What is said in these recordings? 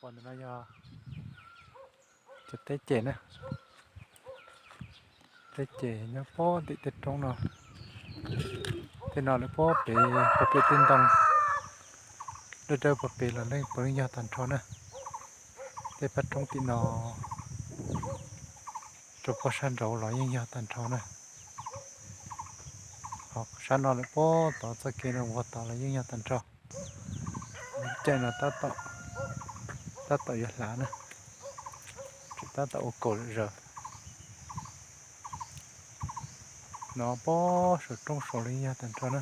Pom ntawm no yog cov teb ces na, teb ces nyob puag tim tej roob no. Tej no lawv puag pem puag pem tej ntoo dawb dawb puag pem los leej puav leej yog tag nrho na. Tej pab roob tim no rau puag sab nraud los yeej yog tag nrho na. Ho sab no lawm puag tod txoj kev no puag tod los yeej yog tag nrho. Caij no tab tom, tab tom yuav hlav na, tseem tab tom ua kaus lawm zaws. No puag saum roob saud los yeej yog tag nrho na.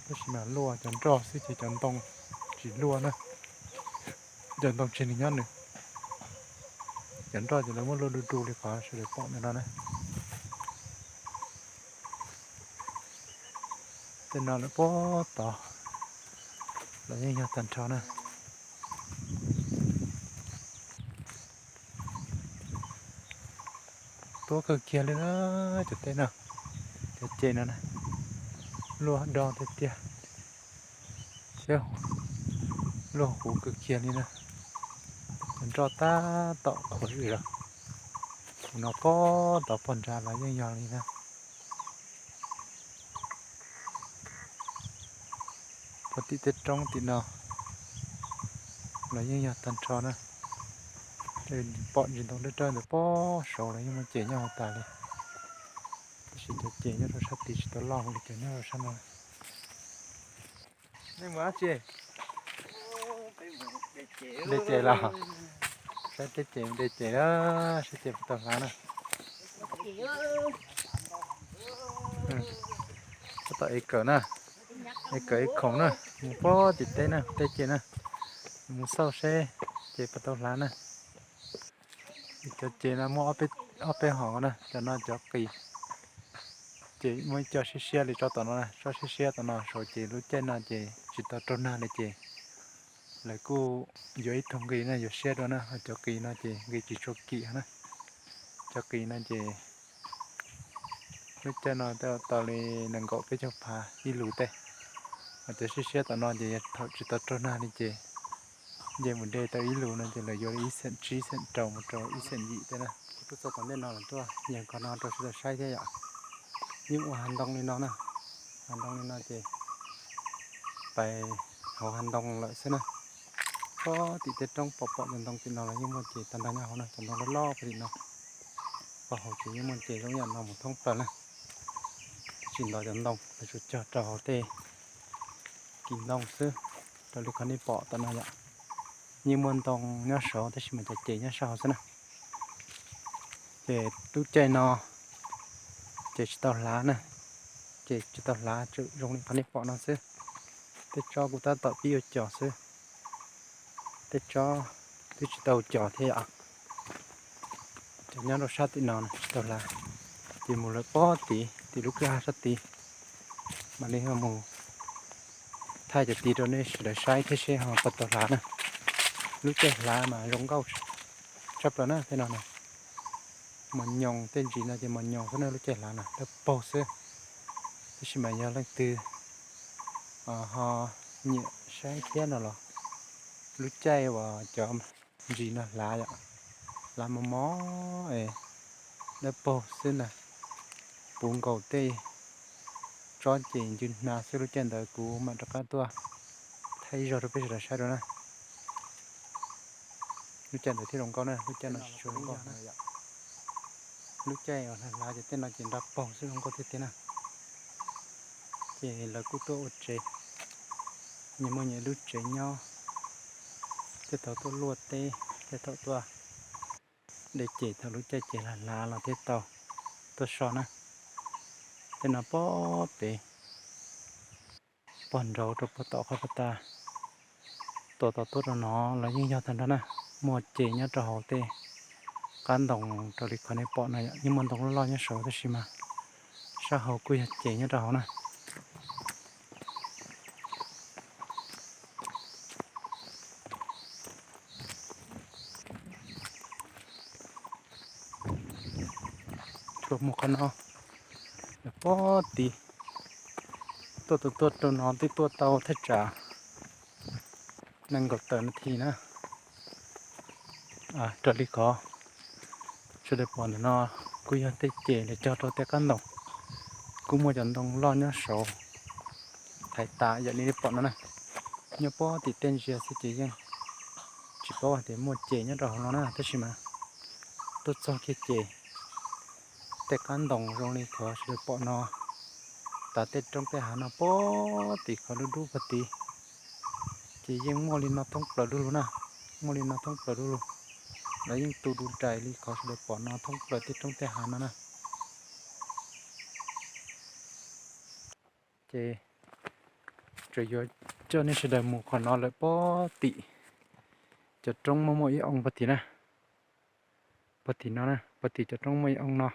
Tab sis mas luaj cov nroj xwb ces cov ntoo tsis luaj na. Cov ntoo tsis nws nyob nws, cov nroj ces lawv muab luaj du du li qhov sawv daws pom ntawm no na. Tej no lawm puag tod los yeej yog tag nrho na. Tuab kawg kiag li na, cov teb no, cov ces no na, luaj do tiag tiag thiab luaj huv kawg kiag li na. Cov nroj tab tom qhuav zom zaws, no puag tod puag nrad los yeej yog li na. Puag tim tej roob tim no los yeej yog tag nrho na. Pom ntsis ntoo dawb dawb ntawd puag saud los yeej muaj ces nyob hauv tas li. Tab sis cov ces nyob rau sab tid tsis tau loj li cov nyob rau sab no. Nej mus dab tsi? De ces los? Saib teb ces de ces na, saib ces puas tau hlav na. Tab tom ev kawm na, ev kawm ev khoom na, mus puag tim teb na, teb ces na, mus xauj seb ces puas tau hlav na. Cov ces no muaj ob peb hom na, cov no cov qis. Ces muaj ib co siab siab li tso tom no na, tso siab siab tom no saud ces lub caij no ces tsis tau raug nag li ces lawv kuj yuav ib tug nqi na, yuav siab dua na, ho cov qis no ces nqi tsis tshua kim na. Cov qis no ces lub caij no tau li nees nkaum peb caug phav ib lus tej. Ho cov siab siab tom no ces thaum tsis tau raug nag li ces nce mus de tau ib lus no ces lawv yuav li ib xeem tsib xeem rau mus rau ib xeem yim tej na. Kuv tuaj txog tom ntej no los tuaj yeej qhov no rau sawv daws saib thiab yom. Yeej ua hav ntoo li no na, hav ntoo li no ces pais hauv hav ntoo lawm xwb na. Puag tim tej roob pom pom cov ntoo tim no los yeej muaj ces tag nrho nyob hauv na, cov ntoo loj loj puag tim no. Pom hauv ces yeej muaj ces zoo yam no mus thoob plaws na. Tsis ntov cov ntoo, lawv tsuas cog rau hauv tej kis ntoo xwb. Raws li qhov nej pom tom no yom, yeej muaj ntoo nyob saud tab sis mas cov ces nyob sab hauv xwb na. Ces lub caij no ces tsis tau hlav na, ces tsis tau hlav, tsuas zoo li qhov nej pom no xwb. Tej tsob kuj tab tom pib ua cos xwb, tej tsob twb tsis tau cos thiab yom. Ces nyob rau sab tim no tsis tau hlav, ces mus lawm puag tid, tim lub kwj ha sab tid, mam li ho mus thaij cov tid rau nej sawv daws saib thiab seb ho puas tau hlav na. Lub caij hlav mas zoo nkauj tshaj plaws na tej no na. Mos nyoos tej ntsis no ces mos nyoos xwb na, lub caij hlav na dawb paug xwb. Tab sis mas yog leej twg ho nyiam saib thiab no los lub caij uas cov ntsis no hlav yom, hlav mos mos es dawb paug xwb na, puv nkaus tej tsob ces ncw hnav xwb. Lub caij ntawd kuv mam rov qab tuaj thaij ib zaug rau peb sawv daws saib dua na. Lub caij ntawd thiaj zoo nkauj na, lub caij no tsis tshua zoo nkauj na. Lub caij uas hlav hlav ces tej no ces nrab paug xwb zoo nkauj tiag tiag na. Ces lawv kuj tuaj ua tsev, nyias muaj nyias lub tsev nyob, tej thaum tuaj luaj teb, tej thaum tuaj de ces thaum lub caij ces hlav hlav los thiaj tau tuaj so na. Tej no puag pem puag nraud rau puag tom qhov puag ta, tuaj tau tuaj rau no los yeej yog tag nrho na. Muaj ces nyob rau hauv tej qab ntoo raws li qhov nej pom no yom, yeej muaj ntoo loj loj nyob saud tab sis mas sab hauv kuj yog ces nyob rau hauv na. Tuaj mus qhov no, lawv puag tid tuaj tuaj tuaj rau no twb tuaj tau thaj tsam nees nkaum tawm no thiab na. Raws li qhov sawv daws pom ntawm no kuj yog tej ces los cog rau tej qab ntoo, kuj muaj cov ntoo loj nyob saud thaiv tas yam li pom no na. Nyob puag tim tej ntsia xwb ces yeej tsis paub hais tias muaj ces nyob rau hauv no na, tab sis mas tuaj txog kiag ces tej qab ntoo zoo li qhov sawv daws pom no, tas tej roob tej hav no puag tim qhov dub dub puag tid, ces yeej muaj li no thoob plaws du lug na, muaj li no thoob plaws du lug. Lawv yeej tu du dais li qhov sawv daws pom no thoob plaws tej roob tej hav no na. Ces tseem yuav coj nej sawv daws mus qhov no lawm puag tim cov roob muaj muaj ib oo puag tim na, puag tim no na, puag tim cov roob muaj ib oo no,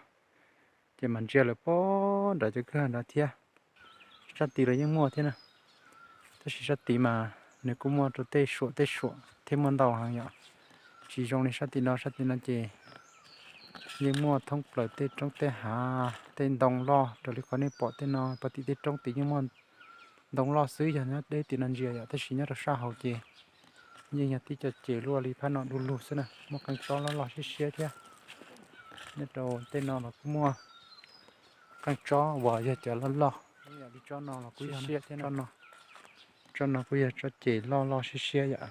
ces mam ntsia lawm puag nram cov kwj ha nrad thiab. Sab tid los yeej muaj thiab na, tab sis sab tid mas nws kuj muaj rau tej suam tej suam thiab muaj ntau heev yom. Tsis zoo li sab tim no, sab tim no ces yeej muaj thoob plaws tej roob tej hav tej ntoo loj raws li qhov nej pom tej no, puag tim tej roob tid yeej muaj ntoo loj xwb yog nyob deb tim no ntsia yom, tab sis nyob rau sab hauv ces yeej yog tib co ces luaj li phab no du lug xwb na, muaj qee tsob loj loj siab siab thiab. Nyob rau tej no los kuj muaj qee tsob uas yog cov loj loj, yam li tsob no los kuj yog siab thiab no. Tsob no kuj yog tsob ces loj loj siab siab yom.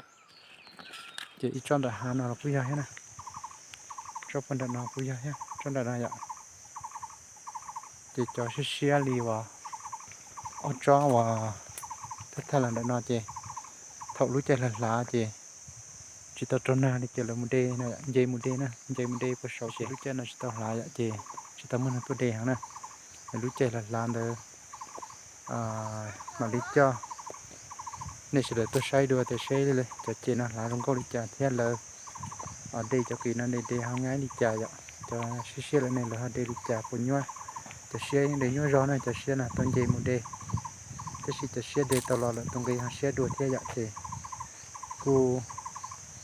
Ces ib tsob nram hav no los kuj yog thiab na, tsob puag nram no kuj yog thiab, tsob nram no yom. Ces cov siab siab li uas ob tsob uas thaj thaj los nram no ces thaum lub caij hlav hlav ces tsis tau raug nag li ces lawv mus de no, nce mus de na, nce mus de puag saud ces lub caij no tsis tau hlav yom, ces tsis tau muaj neeg tuaj de heev na. Lub caij hlav hlav ntawd mam li coj nej sawv daws tuaj saib dua tias seb cov ces no hlav zoo nkauj li cas thiab lawv de cov qis no de de ho nyab li cas yom. Cov siab siab lawm ne lawv ho de li cas puas nyuab. Cov siab yeej de nyuab zog na, cov siab no tau nce mus de, tab sis cov siab de tau los lawm tus nqi ho siab dua thiab yom, ces kuj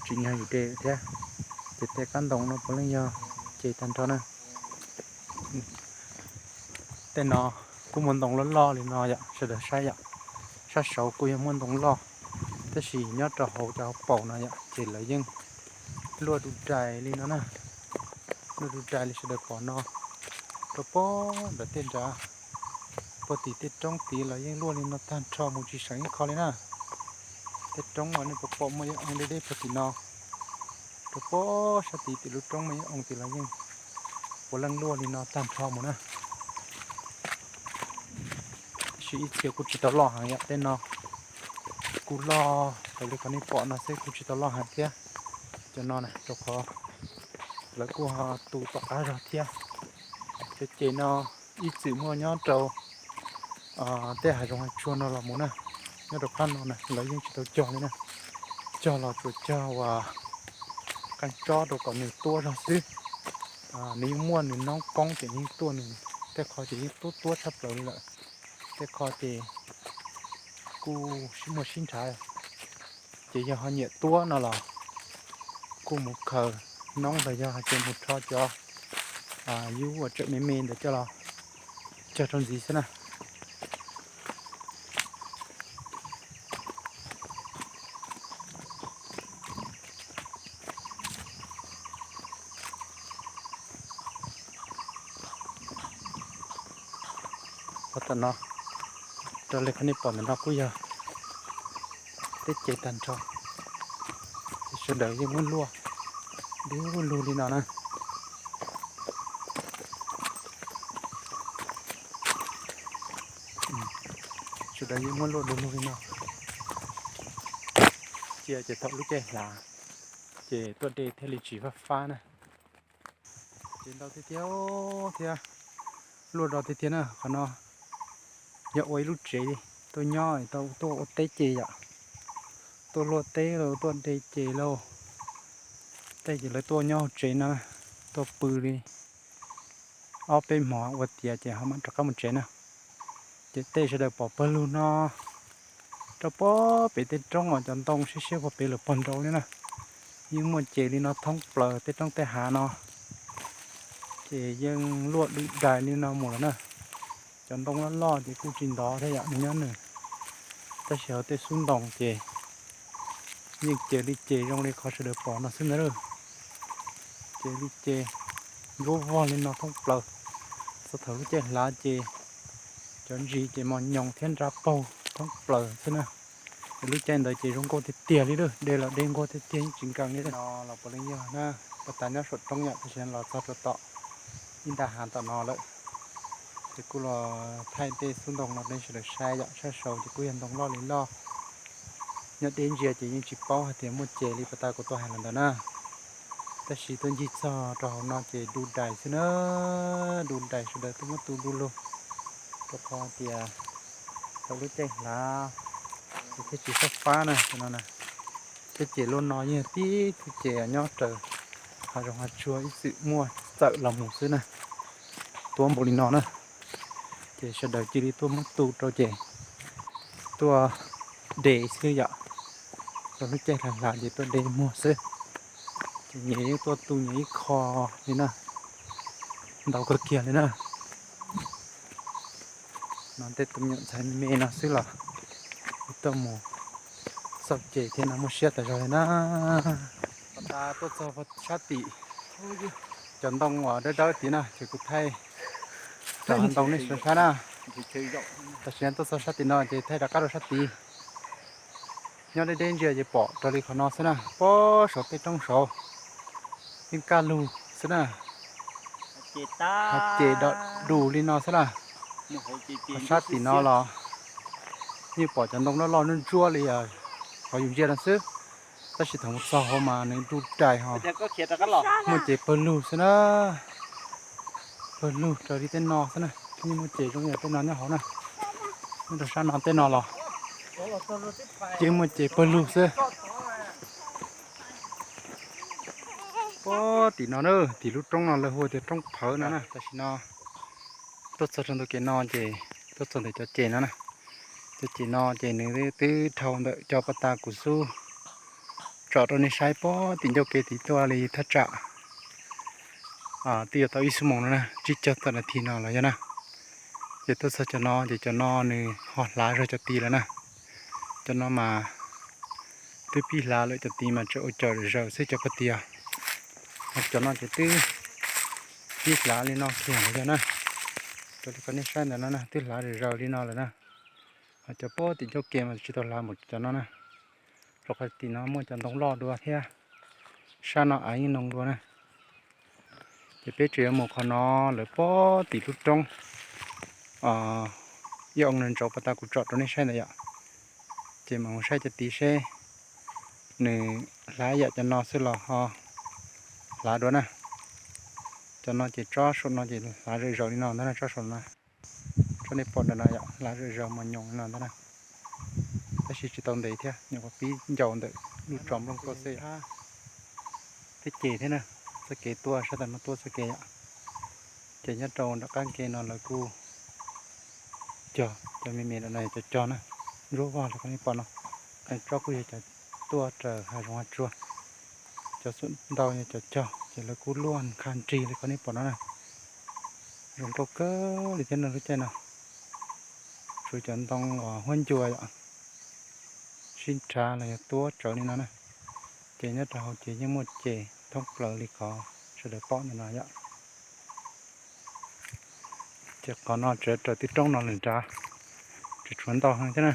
tsim nyog yus de thiab. Ces tej qab ntoo no puav leej yog ces tag nrho na. Tej no kuj muaj ntoo loj loj li no yom, sawv daws saib yom. Sab saud kuj yog muaj ntoo loj, tab sis nyob rau hauv cov hauv paus no yom, ces lawv yeej luaj du dais li no na. Luaj du dais li sawv daws pom no, rau puag nram tej nrad, puag tim tej roob tid los yeej luaj li no tag nrho mus tsis seem ib qho li na. Tej roob uas nej puas pom muaj ib oo deb deb puag tim no, rau puag sab tid tim lub roob muaj ib oo tid los yeej puav leej luaj li no tag nrho mus na. Tab sis ib txhia kuj tsis tau loj heev yom, tej no kuj loj raws li qhov nej pom no xwb, kuj tsis tau loj heev thiab. Cov no na rau qhov lawv kuj ho tu tom qab zog thiab. Cov ces no ib txwm muaj nyob rau tej hav zoov hav tsuag no los mus na. Nyob rau phab no na lawv yeej tsis tau cog li na, cog los tsuas cog uas qee tsob rau kom nws tuab zog xwb. Nws yeej muaj nws noob poob ces yeej tuaj nws, tej qho ces yeej tuab tuab tshaj plaws li lawm. Tej qho ces kuj sib muaj sib nrhav, ces yog ho nyiam tuab no los kuj mus khaws noob los yog hais tias mus rho cov yub uas tsawm me me ntawd coj los cog rau ntxiv xwb na. Tom no, raws li qhov nej pom ntawm no kuj yog tej ces tag nrho, ces sawv daws yeej muab luaj du lug li no na. Sawv daws yeej muab luaj du lug li no, cia ces thaum lub caij hlav ces tuaj de thiaj li tsis fab fab na. Ces ntau tiag tiag thiab, luaj do tiag tiag na. Qhov no yog ua ib lub tsev tuaj nyob, tau tuaj ua teb ces yom, tuaj luaj teb lauj, tuaj de ces lauj. Tej ces lawv tuaj nyob hauv tsev no, tuaj pw li ob peb hmo ua tiav ces ho mam rov qab mus tsev na. Ces tej sawv daws pom pawg lug no, rau puag pem tej roob uas cov ntoo siab siab puag pem lawm puag nraud li na, yeej muaj ces li no thoob plaws tej roob tej hav no, ces yeej luaj du dais li no mus lawm na. Cov ntoo loj loj ces kuj tsis ntov thiab yom, nws nyob nws, tab sis hauv tej xub ntoo ces Yeej ces li ces zoo li qhov sawv daws pom no xwb ntag. Ces li ces ntsuab vog li no thoob plaws. Txog thaum lub caij hlav ces cov ntsis ces mos nyoos thiab nra paug thoob plaws xwb na. Es lub caij ntawd ces zoo nkauj tiag tiag li lawm, de los de nquag tiag tiag yeej tsis nkees li no los puav leej yog na. Puag ta nyob saum roob yom, tab sis los txog rau tom ib nta hav tom no lawm. Ces kuj los thaij tej xub ntoo no rau nej sawv daws saib yom, sab saud ces kuj yog ntoo loj li loj. Nyob deb ntsia ces yeej tsis paub hais tias muaj ces li puag ta kuv tuaj hais los ntawd na. Tab sis tuaj ncig txog rau hauv no ces du dais xwb na, du dais sawv daws tuaj muab tu du lug, rau qhov tias thaum lub caij hlav ces thiaj tsis fab fab na no. Tej ces luaj no yeej tib tug ces nyob raws hav zoov hav tsuag ib txwm muaj txawm los mus xwb na, tuab npaum li no na. Ces sawv daws cia li tuaj muab tu rau ces tuaj de xwb yom, rau lub caij hlav hlav ces tuaj de muag xwb. Ces nyias yeej tuaj tu nyias ib qho li na, ntau kawg kiag li na. No tej tus me nyuam ntxhais me me no xwb los tuaj mus xauj ces thiab no muaj siab tas zog li na. Pas tas tuaj txog sab tim cov ntoo uas dawb dawb tid na ces kuv thaij cov ntoo nej saib na. Tam sim no tuaj txog sab tim no ces thaij rov qab rau sab tid. Nyob deb deb ntsia ces pom raws li qhov no xwb na, puag saum tej roob saud yeej kaj lug xwb na. Ho ces dom dus li no xwb na. Qhov sab tim no los yeej pom cov ntoo loj loj ntsuab ntsuab li qhov yus ntsia no xwb, tab sis thaum mus txog hauv mas nws du dais ho muaj ces pawg lug xwb na. Pawg lug raws li tej no xwb na, yeej muaj ces zoo li tej no nyob hauv na. Nyob rau sab no tej no los yeej muaj ces pawg lug xwb. Puag tim no na, tim lub roob no lawv hu tias roob phawv no na. Tam sim no tuaj txog rau ntu kev no ces tuaj txog ntawm cov ces no na. Cov ces no ces nws twb dhau ntawm cov pas tas kuv xub tsom rau nej saib puag tim ncauj kev tid tuaj li thaj tsam twb yuav tau ib xuab moos no na, tsib caug tawm nas this no los yog na. Ces tuaj txog cov no ces cov no nws ho hlav zog cov tid lawm na. Cov no mas twb pib hlav lawm, cov tid mas tseem ua cov zaws xwb cov pag tias. Ho cov no ces twb pib hlav li no kiag los yog na. Raws li qhov nej saib ntawm no na twb hlav zaws zaws li no lawm na. Ho cov puag tim ncauj kev mas tsis tau hlav npaum cov no na. Rau qhov tim no muaj cov ntoo loj dua thiab, sab no av yeej noo dua na. Ces peb tseem yuav mus qhov no lawm puag tim lub roob ib oo ntawm ntsaum pas tas kuv tsom rau nej saib ntawd yom. Ces mam mus saib cov tid seb nws hlav yam cov no xwb los ho hlav dua na. Cov no ces tsob saum no ces hlav zaws zaws li no ntag na, tsob saum no. Tsob nej pom ntawm no yom, hlav zaws zaws mos nyoos li no ntag na. Tab sis tsis tau ntev thiab, nyuam qhuav pib ncau ntawm lub tsos nplooj tuaj xwb. Tej ces thiab na, txoj kev tuaj sab tam no tuaj txoj kev yom. Ces nyob rau nram qab ke no lawv kuj cog cov me me no yog cov cog na, ntsuab vog li qhov nej pom no. Qee tsob kuj yog cov tuaj raws hav zoov hav tsuag, cov xum ntau yog cov cog ces lawv kuj luaj qha nrig li qhov nej pom no na. Zoo nkauj kawg li thiab no lub caij no. Tshuav cov ntoo uas huab ncua yom, sib nrhav los yog tuab tsawv li no na. Ces nyob rau hauv ces yeej muaj ces thoob plaws li qhov sawv daws pom ntawm no yom. Ces qhov no tseem raws tib roob no lawm nrad, tseem tshuav ntau heev thiab na.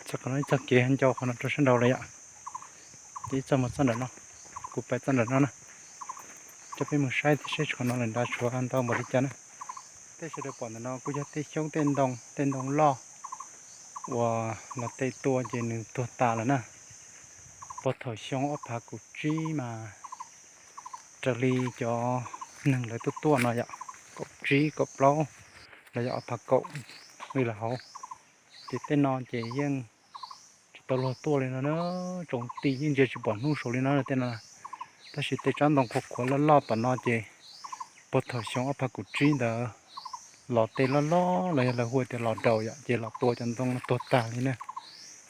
Txog qhov no ib txoj kev ncau qhov no rau sab nraud lawm yom. Ces ib txoj mus txoj nram no, kuv pais txoj nram no na. Coj peb mus saib thiab seb qhov no lawm nrad tshuav ntau npaum li cas na. Tej sawv daws pom ntawm no kuj yog tej xyoob tej ntoo, tej ntoo loj uas los tej tua ces nws tuag tas lawm na. Puag thaum xyoo ob phav kaum tsib mas raws li cov neeg lawv tuaj tuaj no yom, kaum tsib kaum plaub los yog ob phav kaum li lawm hauv. Ces tej no ces yeej tsis tau luag tuaj li no na, tsoom ti yeej ntsia tsis pom hnub saud li no tej no. Tab sis tej tsob ntoo qhuav qhuav loj loj tom no ces puag thaum xyoo ob phav kaum tsib ntawd los tej loj loj los yog lawv hu tias los daus yom, ces los tua cov ntoo no tuag tag li na.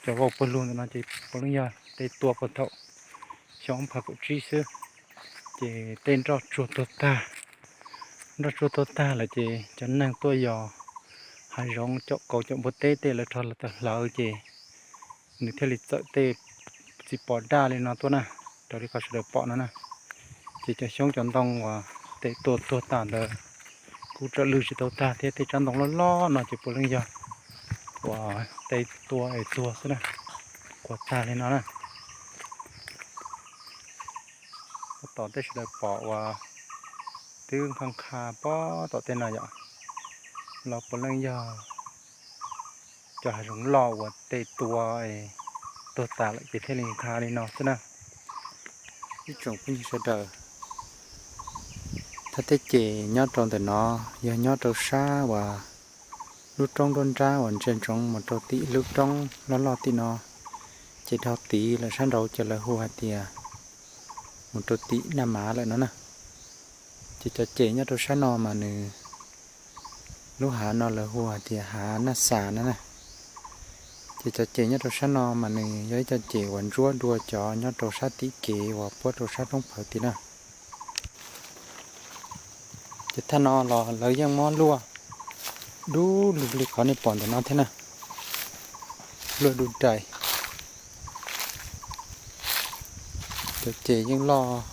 Cov vauv pawg lug ntawm no ces puav leej yog tej tua puag thaum xyoo ob phav kaum tsib xwb. Ces tej nroj tsuag tuag tag, nroj tsuag tuag tag lawm ces cov neeg tuaj yos hav zoov caum kauv caum npua teb tej lawv rho tawm hlawv ces nws thiaj li txawm tej txiv pos daj li no tuaj na, raws li qhov sawv daws pom no na. Ces cov xyoob cov ntoo uas tej tua tuag tas ntawd kuj tseem lwj tsis tau tag thiab, tej tsab ntoo loj loj no ces puav leej yog uas tej tua es tuag xwb na, kuav tag li no na. Tab tom tej sawv daws pom uas twb nkha nkha pob tom tej no yom, los puav leej yog cov hav zoov loj uas tej tua tuag tas lawm ces thiaj li nkha li no xwb na. Ib tsoom phooj ywg sawv daws, thaj teb ces nyob rau ntawm no yog nyob rau sab uas lub roob nruab nrab uas ntsia ntsoov mus rau tim lub roob loj loj tim no, ces dhau tid lawm sab nraud ces lawv hu hais tias mus rau tim Naj Mav lawm no na. Ces cov ces nyob rau sab no mas nws, lub hav no lawv hu hais tias hav Naj Xas no na. Ces cov ces nyob rau sab no mas nws yog ib co ces uas ntsuab dua cov nyob rau sab tim kev uas puab rau sab roob phawv tim na. Ces thaj no los lawv yeej muab luaj dub lug li qhov nej pom ntawm no thiab na, luaj dub dais. Cov ces yeej loj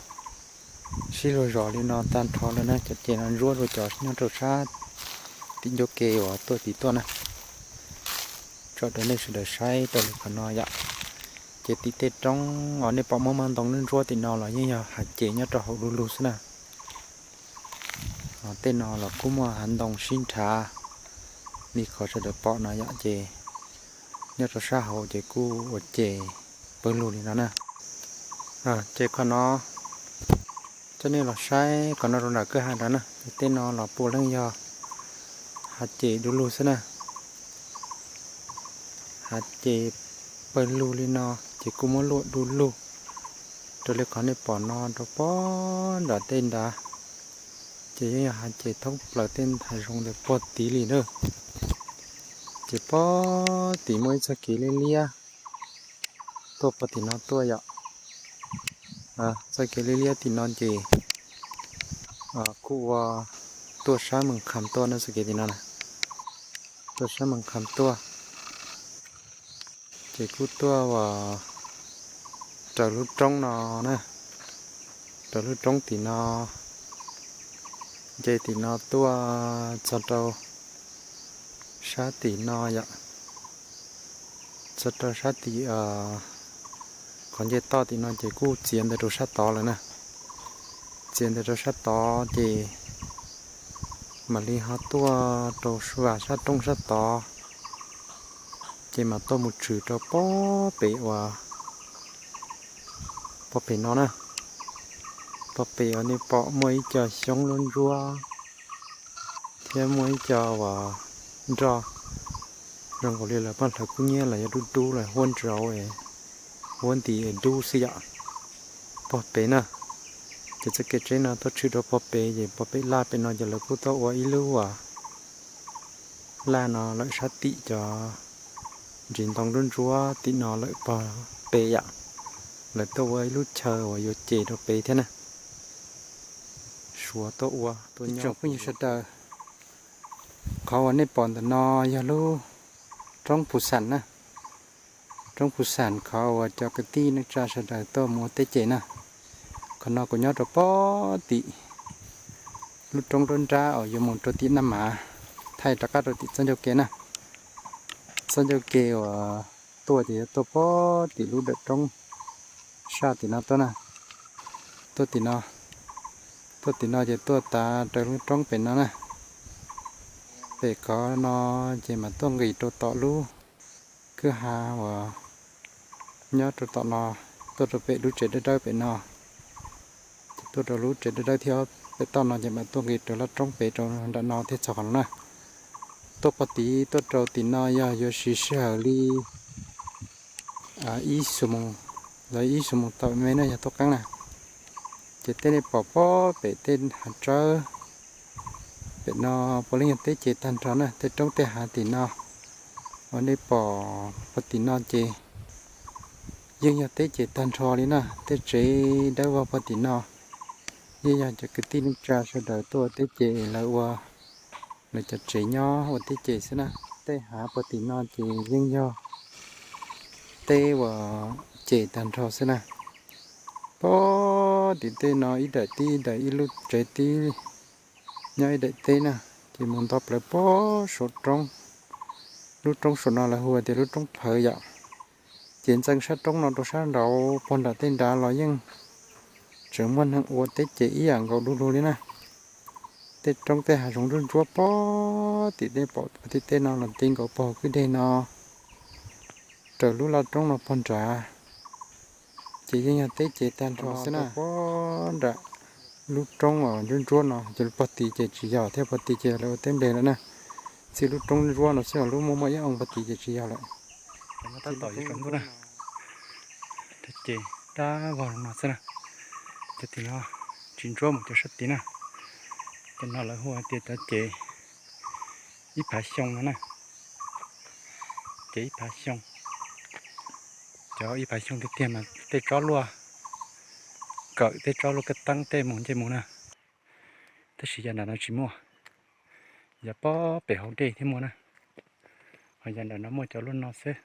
sib luag zos li no tag nrho lawm na, cov ces no ntsuab dua cov nyob rau sab tim ncauj ke uas tuaj tim tuaj na. Tso rau nej sawv daws saib rau li qhov no yom. Ces tim tej roob uas nej pom muaj muaj ntoo ntsuab tim no los yeej yog hav ces nyob rau hauv du lug xwb na. Tej no los kuj muaj hav ntoo sib nrhav li qhov sawv daws pom no yom, ces nyob rau sab hauv ces kuj ua ces pawg lug li no na. Ces qhov no coj nej los saib qhov no rau nram kwj ha nrad na, ces tej no los puav leej yog hav ces du lug xwb na. Hav ces pawg lug li no ces kuj muab luaj du lug raws li qhov nej pom no rau pob nram tej nrad. Ces yeej yog hav ces thoob plaws tej hav zoov ntawd puag tid li na. Ces pob tim muaj ib txoj kev liab liab tuaj puag tim no tuaj yom. Txoj kev liab liab tim no ces kuj ua tuaj sab Mees Kham tuaj na, txoj kev tim no na, tuaj sab Mees Kham tuaj. Ces kuj tuaj uas raws lub roob no na, raws lub roob tim no, nce tim no tuaj txog rau sab tim no yom. Txog rau sab tim qhov nce toj tim no ces kuj txiav ntawd rau sab tod lawm na. Txiav ntawd rau sab tod ces mam li ho tuaj rau vas sab roob sab tod, ces mam tuaj mus tshwm rau pob pem uas pob pem no na. Pob pem uas nej pom muaj ib co xyoob lub ntsuab thiab muaj ib co uas nroj, zoo nkaus li lawv paj hlawv kub nyiab los yog dub dub los huab ntsauv, huab nti dub xwb yom. Pob pem na, ces txoj kev tsheb no tuaj tshwm rau pob pem, ces pob pem laj pem no ces lawv kuj tuaj ua ib lub uas laj no lawm sab tim cov ntsis ntoo ntsuab ntsuab tim no lawm pob pem yom. Lawv tuaj ua ib lub chaw uas yuav ces rau pem thiab na. Suav tuaj ua tuaj nyob. Phooj ywg sawv daws, qhov uas nej pom ntawm no yog lub roob Phu Xas na. Roob Phu Xas qhov uas cov kwv tij neej tsa sawv daws tuaj mus ua teb ces na. Qhov no kuv nyob rau pob tim lub roob nruab nrab uas yuav mus rau tim Naj Mav, thaij rov qab rau tim txoj ncauj ke na. Txoj ncauj ke uas tuaj ces yuav tuaj pob tim lub dawm roob sab tim no tuaj na. Tuaj tim no, tuaj tim no ces tuaj tav raws lub roob pem no na. Pem qhov no ces mam tuaj nqis rau tom lub kwj ha uas nyob rau tom no, tuaj rau pem lub tsev dawb dawb pem no. Ces tuaj rau lub tsev dawb dawb thiab pem toj no ces mam tuaj nqis rau lub roob pem rau nram no thiab txog qhov no na. Tuaj pob tid tuaj rau tim no yog yuav siv sij hawm li ib xuab moos, los ib xuab moos tawm me na yog tuaj qeeb na. Ces tej nej pom pob pem tej hav tsawb pem no puav leej yog teb ces tag nrho na, tej roob tej hav tim no uas nej pom puag tim no ces yeej yog teb ces tag nrho li na. Tej tsev dawb vog puag tim no yeej yog cov kwv tij neej tsa sawv daws tuaj ua teb ces lawv ua lawv cov tsev nyob ua teb ces xwb na. Tej hav puag tim no ces yeej yog teb uas ces tag nrho xwb na. Pob tim tej no ib daim tib ib daim, ib lub tsev tib nyob ib daim teb na, ces mus nto plaws pob saum roob. Lub roob saum no lawv hu tias lub roob phawv yom. Ces ntxeev sab roob no rau sab nraud pog nram tej nrad los yeej tseem muaj neeg ua teb ces ib yam nkaus du lug li na. Tej roob tej hav zoov ntsuab ntsuab pob tim tej, pom tim tej no los ti nkaus pog kwj deg no, raws lub laj roob no pog nrad, ces yeej yog teb ces tag nrho xwb na. Pob nram lub roob ntsuab ntsuab no ces pog tid ces tsis yog thiab, pog tid ces lawv ua teb nplej lawm na. Txij lub roob ntsuab no xwb, lub muaj muaj ib oo pog tid ces tsis yog lawm. Tab tom yuav tsaus ntuj na, ces dab vog no xwb na. Cov tim no tsis ntsuab mus cov sab tid na. Cov no lawv hu hais tias cov ces ib phav xyoo no na. Ces ib phav xyoo, cov ib phav xyoo tiag tiag mas tej tsob luaj kawm, tej tsob luaj kaj teeb tej mus ncej mus na. Tab sis yav nram no tsis muaj, yav pob pem hauv dej thiab muaj na. Ho yav nram no muaj cov luaj no xwb.